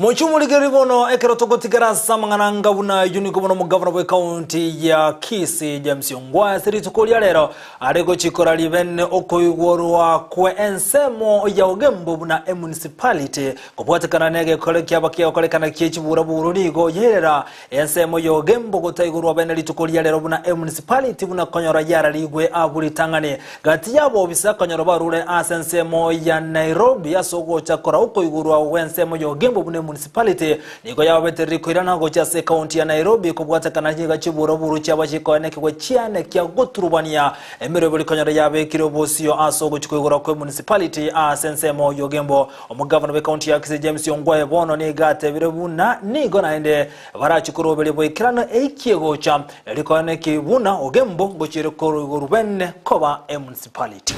Mochie omorigereria bono ekero togotigara ase amang'ana anga buna ayio nigo bono omogavana bw'ekaunti ya Kisii James Ongwae ase rituko ria rero are gochikora ribene okoigorwa kwe ensemo ya Ogembo buna emunicipality kobwatekana negekore kiaba kiagokorekana kie chiburaburu nigo yerera ensemo ya Ogembo gotaigorwa bene rituko ria rero buna emunicipality buna konyora yararigwe abwo ritang'ani Gati y'abobisa konyora barure ase ensemo ya Nairobi ase ogocha kora okoigurwa gw'ensemo y'Ogembo buna emunicipality nigo yababetereri koirana gochia ase ekaunti ya Nairobi kobwatekana nigo chiburaburu chiaba chikoenekigwa chiane kia goturubania emeroberi konyora yabekire obosio ase ogochia koigorwa kw'emunicipality ase ensemo y'Ogembo. Omogavana bw'ekaunti ya Kisii James Ongwae bono nigo atebire buna nigo naende barachie koroberia boikeranu eikie gocha Rikwana eki buna Ogembo ngochiere korwa bene koba emunicipality.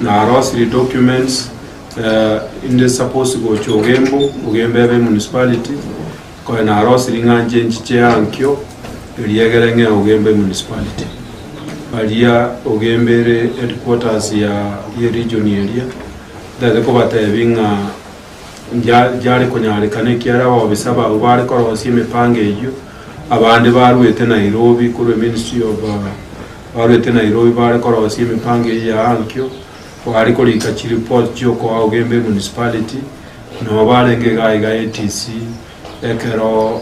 Narosirie documents inde suppose gocha Ogembo, Ogembo ebe emunicipality, konya narosirie ng'a nche nchiche ankio erio egere ng'e Ogembo emunicipality. Baria Ogembo ere headquarters ya ye region eria, ntagete kobatebia ng'a nja yare konyarekana ekiagera abaobisa abwo bare korosia emepango eyio, abande baruete Nairobi korwa eministry of baruete Nairobi bare korosia emepango eyio ya ankio, bare korika chireport chiokoa Ogembe municipality, nabo barenge iga iga ATC ekero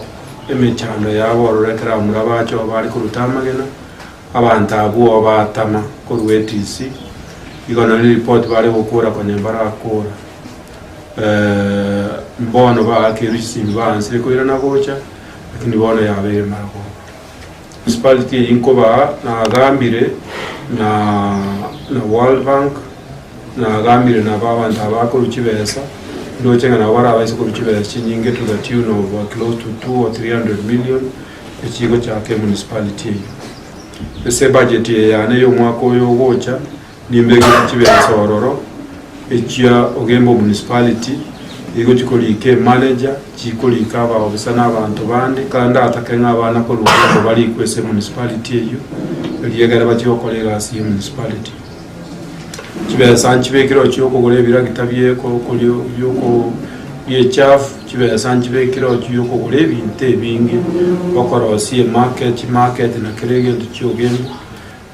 emechando yabo ororo ekero abamura bacha bare koruta amagena, abanto abwo batama korwa ATC, igo nari report bare gokora konya mbarakora. Mbono baakeirwe chisimi baansire koirana gocha, lakini bono yabeire marogoba. Municipality eyio nkobaa nagambire na na World Bank, nagambire nabo abanto aba bakorwa chibesa, ndoche ng'a nabo barabaise korwa chibesa chinyinge to the tune of close to 2 or 300 million, echigochaka emunicipality eyio. Ase ebudget eye yane ya omwaka oyo ogocha, Nimbegete chibesa ororo echia Ogembo Municipality igochi korika emanager, chikorika abaofisa na abanto bande, kare ndatake ng'a abana korwa Ogembo barikwe ase emunicipality eyio, erio egere bachie gokora egasi ya emunicipality. Chibesa nchibekire oo chiokogora ebiragita bie ko korio bioko bie echafu, chibesa nchibekire oo chiokogora ebinto ebinge, okorosia emarket chimarket na kera egento chia Ogembo.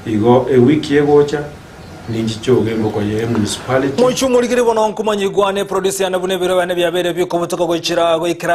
Igo ewiki egocha ninchiche ogembo koyee emunicipality. Mochie omorigeri bono nkomanyigwa ne producer yane buna ebiro biane biabeire bikobutoka goichera goikera.